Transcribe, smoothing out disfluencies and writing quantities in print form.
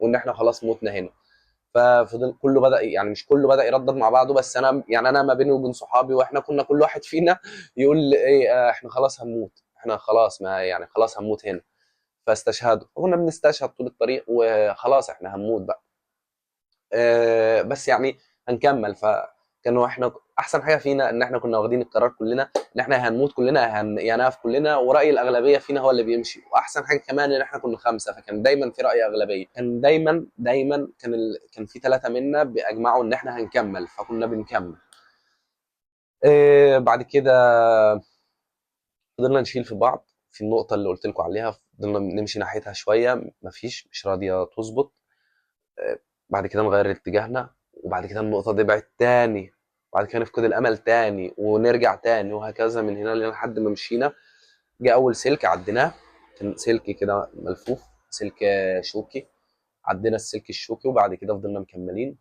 وان احنا خلاص متنا هنا. ففضل كله بدا، يعني مش كله بدا يردد مع بعضه، بس انا يعني انا ما بيني وبين صحابي، واحنا كنا كل واحد فينا يقول ايه، احنا خلاص هنموت، احنا خلاص، ما يعني خلاص هنموت هنا. فاستشهدوا، كنا بنستشهد طول الطريق وخلاص احنا هنموت بقى. بس يعني هنكمل. فكانوا احنا احسن حاجة فينا ان احنا كنا واخدين القرار كلنا ان احنا هنموت كلنا، يعني هنقف كلنا، وراي الاغلبية فينا هو اللي بيمشي. واحسن حاجة كمان ان احنا كنا 5، فكان دايما في راي اغلبية، كان دايما دايما كان في 3 منا بيجمعوا ان احنا هنكمل، فكنا بنكمل. بعد كده فضلنا نشيل في بعض في النقطة اللي قلت لكم عليها، فضلنا نمشي ناحيتها شوية، مفيش، مش راضية تظبط. بعد كده نغير اتجاهنا، وبعد كده النقطة دي بعد تاني، وبعد كده نفقد الأمل تاني ونرجع تاني، وهكذا من هنا لحد ما مشينا. جه أول سلك عديناه، كان سلك كده ملفوف، سلك شوكي، عدينا السلك الشوكي، وبعد كده فضلنا مكملين.